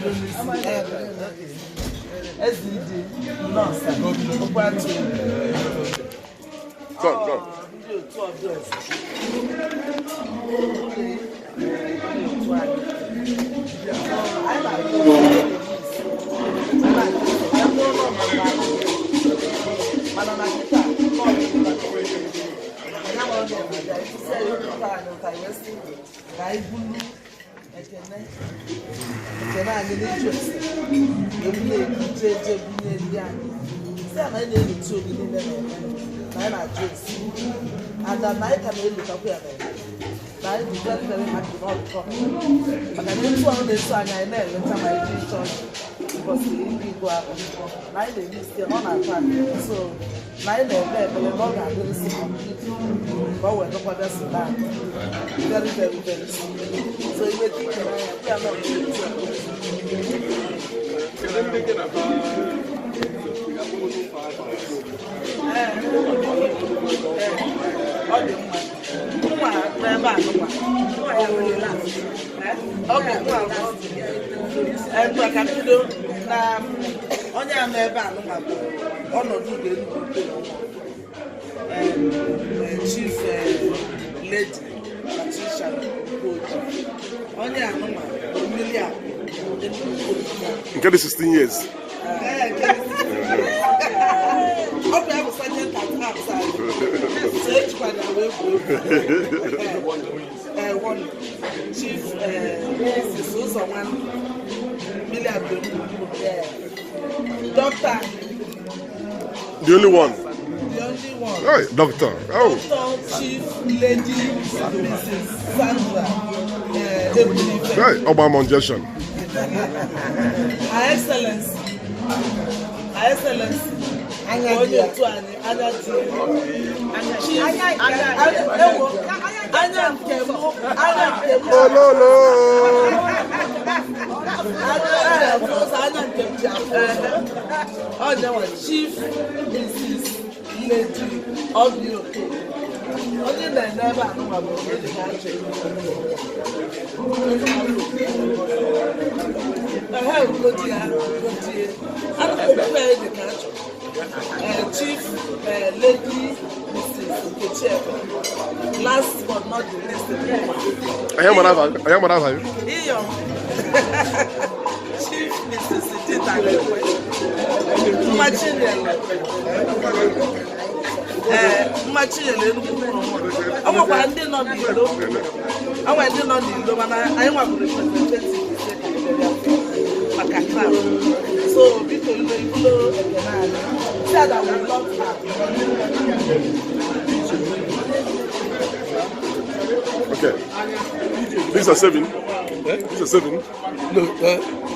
Bido n'isi. Eze Idi, nọọsụ okwu atụ. Come, come. Ndị otu ọbịa ọzọ. Ndị otu anyị. So, anyị na-atụ anyị bụrụ na ọ nọ mana na kịta ya nwere na obodo anyị tụsị anyị obi ụtọ anyị ụta wee sị ka anyị bulu ekene ekene anyị n'ịjụ ese ebule ebu jee jee bunye ndị anyị si ya na anyị na-elotu oge niile na-eme na anyị na-ajụ esi ada na anyị ka na-elotakwa ya na-eme na anyị dị very very happy na ọdụkọ maka na etu ahụ na-eso anyị, anyị na-eleta ma anyị jee chọọchị ụbọchị ndị Igbo akwụkwọ na anyị na-eme isi ọ na-atọ anyị so na anyị na-ekpe ekpere na ọ ga-adịrịsị complete ka ọ wee dọkwa bịa so anyị very very very soon. So iwe dị ike n'anya ya na ọdụ otu a. Kedu ndị gị na ha Ee, ọ dị mma. Nwa n'ebe a nụkwa. Ọ bụ nwa. Ee, ngwa, ka m bido na onye a nọ ebe a nụnwa bụ ọnọdụ ugo Enugu Ukwu, Chief Lady Patricia Okoji. Onye a nụnwa bụ mmiri akụ Enugu Ukwu. Nke dị 16 years. Ee, ọ bụ ya bụ sergeant at arms anyị, so ejikwa na wee gwuo egwu. Ee, one Chief Mrs. Ụzọ Nwanne Mmiri Abdul, Doctor. The only one. The only one. Hey, doctor. Oh. Doctor Chief Lady Mrs. Sandra Ebunife. Hey, Obama injection. Her Excellency, Her Excellency, onye otu anyị anya dị Chief ewo anya nke mụ, anya nke mụ. Ololo. Anya ji afụ ụzọ, anya nke m ji afụ ụzọ. Ọ nyanwa Chief Mrs. Lady Obi Oke. Onye na-ene ebe a nụnwa bụ onye dị ka achọ. Ehe, ugodi ya, ugodi ya. Okwu ya dị ka achọ. Chief Lady Mrs. Nkechi Ebe. Last but not the least, nwa. Anyị mara afa, anyị mara afa gị. Iyo. Chief Mrs. Dita Lekwe. Nwa Chinyere. Ee, nwa Chinyere Enugwu kwuru nwa. O nwekwara ndị nọ n'ilo. O nwere ndị nọ n'ilo, mana anyị nwabụ representative ise ka anyị bịara maka crown. So biko, ilo ibulo ekene anyị. Say that we love her. Okay. These are seven. These are seven. No.